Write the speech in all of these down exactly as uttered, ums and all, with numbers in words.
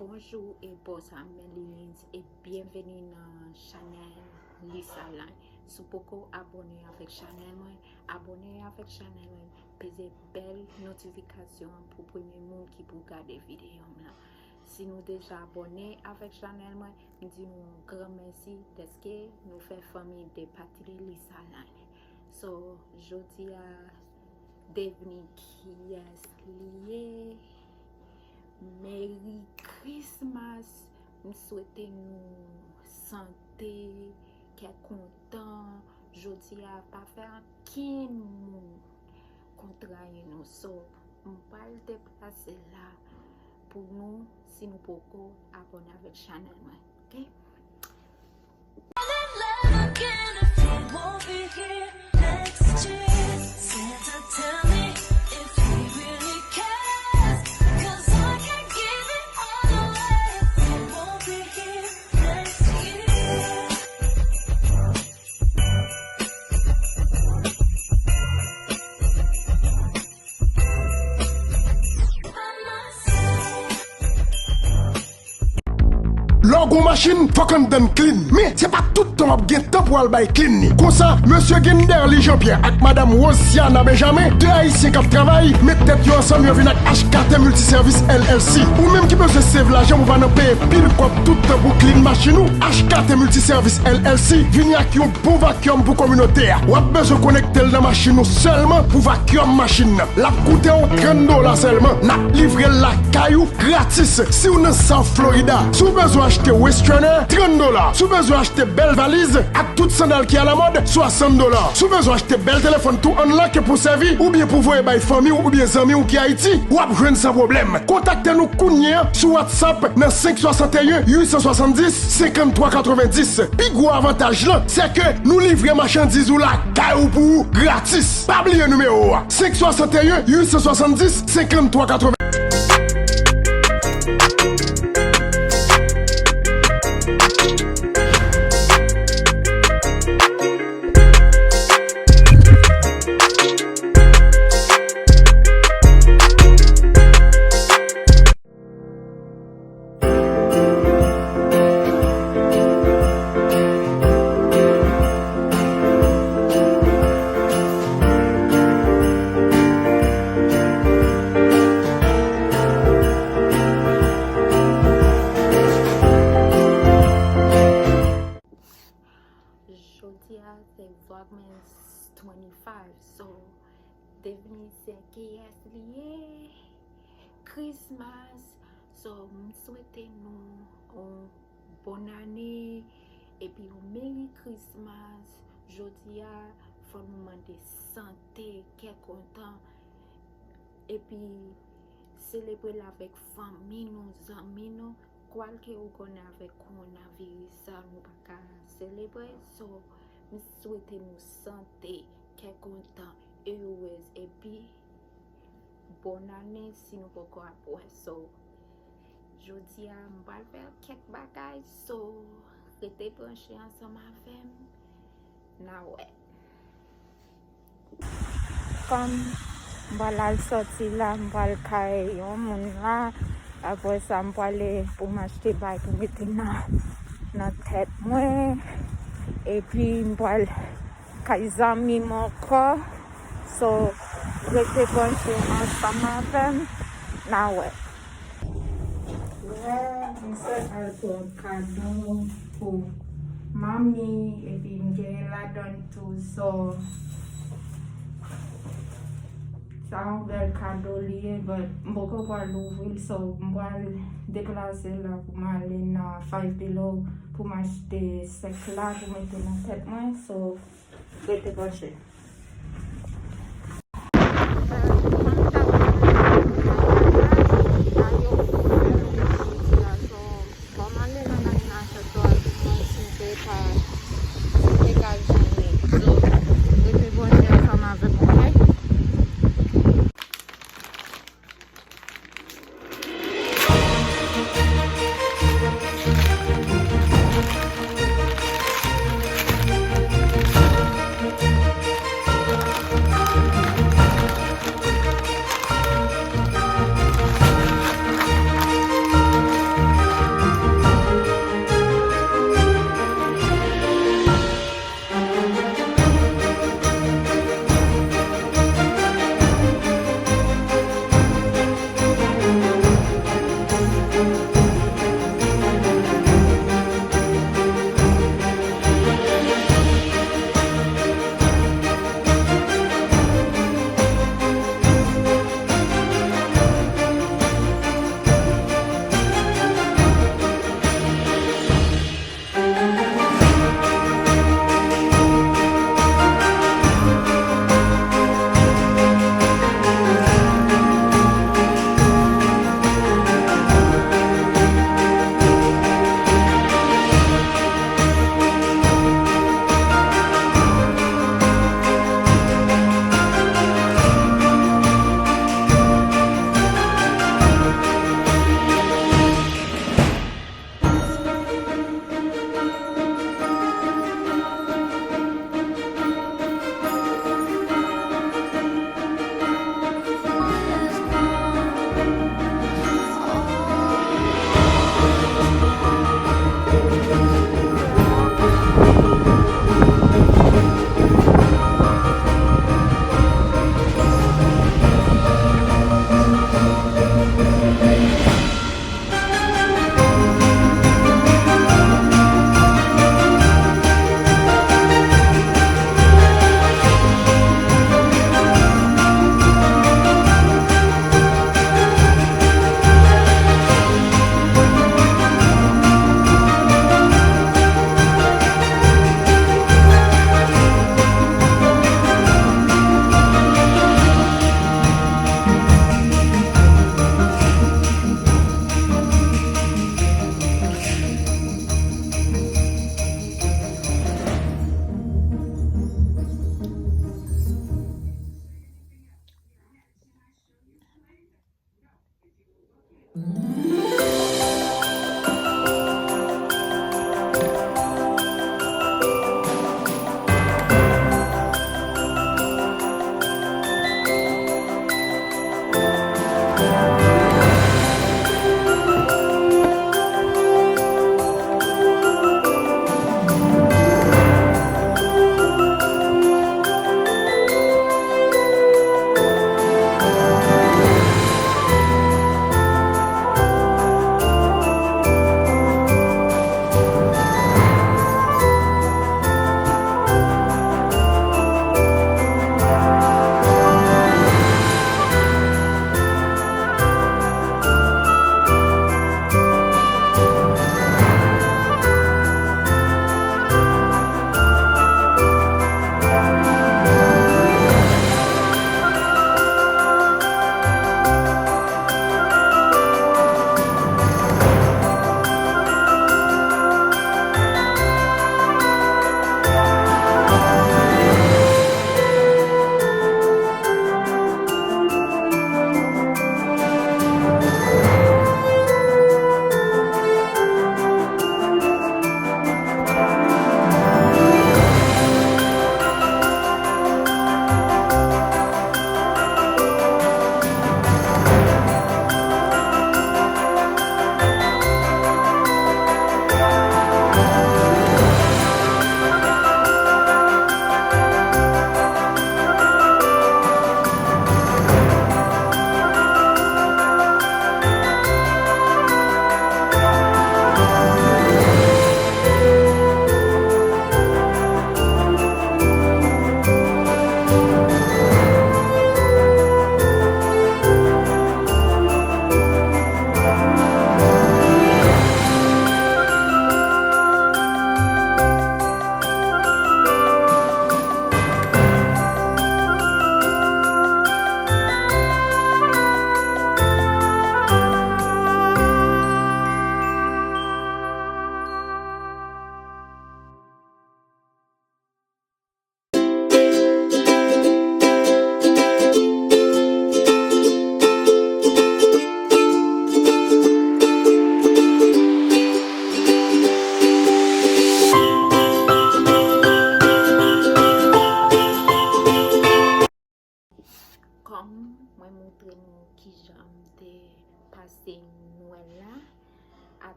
Bonjou e bonswa Melins e byenveni nan chanèl Lisa Line. Si w poko abòne avèk chanèl mwen, abòne avèk chanèl mwen, peze bèl notifikasyon an pou premye moun ki pou gade videyo m lan. Si nou deja abòne avèk chanèl mwen, m di nou yon gran mèsi dèske nou fè fanmi de patri Lisa Line. So, jodi a, devni kiyès li ye. Merry Christmas. M swete nou sante, kè kontan. Jodi a, pa fè ankenn moun kontrayi nou. So, m pral deplase la pou nou, si nou poko abòne avèk chanèl mwen, oke? Lè w gen yon machin, fòk anndan l clean. Men, se pa tout tan w ap gen tan pou al bay clean li. Konsa, mesye Genderly Jean-Pierre ak madanm Rosiana Benjamin, de Ayisyen k ap travay, met tèt yo ansanm, yo vin ak H K T Multiservice L L C. Ou menm ki bezwen save lajan pou pa nan peye pil kòb tout tan pou clean machin ou, H K T Multiservice L L C vini ak yon bon vacuum pou kominote a. W ap bezwen konekte l nan machin ou sèlman pou vacuum machin nan. L ap koute w trant dola sèlman. N ap livre l lakay ou gratis. Si w nan South Florida, si w bezwen achte waist trainer, trant dola. Si w bezwen achte bèl valiz ak tout sandal ki alamòd, swasant dola. Si w bezwen achte bèl telefòn tou unlock pou sèvi oubyen pou voye bay fanmi w oubyen zanmi w ki Ayiti, w ap jwenn san pwoblèm. Kontakte nou kounye a sou WhatsApp nan senk swasanteyen uit san swasanndis senkanntwa katrevenndis. Pi gwo avantaj lan, se ke nou livre machandiz ou lakay ou pou ou gratis. Pa bliye nimewo a, senk swasanteyen uit san swasanndis senkanntwa katrevenndis. Jodi a se Vlogmas twenty-five, so devni se kiyès li ye. Christmas, so m swete nou yon bòn ane epi yon Merry Christmas. Jodi a, fò nou mande sante, kè kontan, epi selebre l avèk fanmi nou, zanmi nou. Kwalke ou konnen avèk kowonaviris sa, nou pa ka selebre, so, m swete nou sante, kè kontan, erez, epi bòn ane si nou poko ap wè. So, jodi a, m pral fè kèk bagay, so, rete branche ansanm avè m, n a wè. Kòm m pral al sòti la, m pral kay yon moun la. Apre sa, m prale pou m achte bagay pou mete nan, nan tèt mwen. Epi, m pral kay zanmi m ankò. So, rete branche ansanm avè m. N a wè. Yeah, m sot al pran kado pou manmi, epi m genyen ladan tou, so, sa yon bèl kado li ye, but m poko pral louvri l, so, m pral deplase la pou m ale nan Five Below pou m achte sèk la pou mete nan tèt mwen, so, rete branche.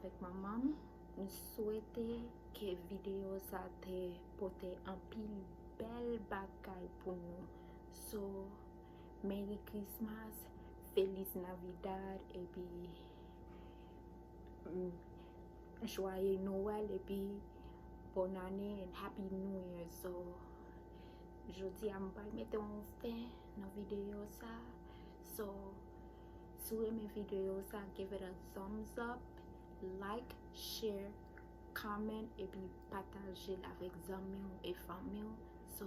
Avèk manman m, m swete ke videyo sa te pote anpil bèl bagay pou nou. So, Merry Christmas, Feliz Navidad, epi mm, Joyeux Noël, epi Bonne Année and Happy New Year. So, jodi a m pral mete yon fen nan videyo sa. So, si w renmen videyo sa, give it a thumbs up, like, share, comment, epi pataje l avèk zanmi w e fanmi w. So,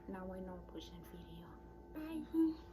n a wè nan yon pwochèn videyo. Bye!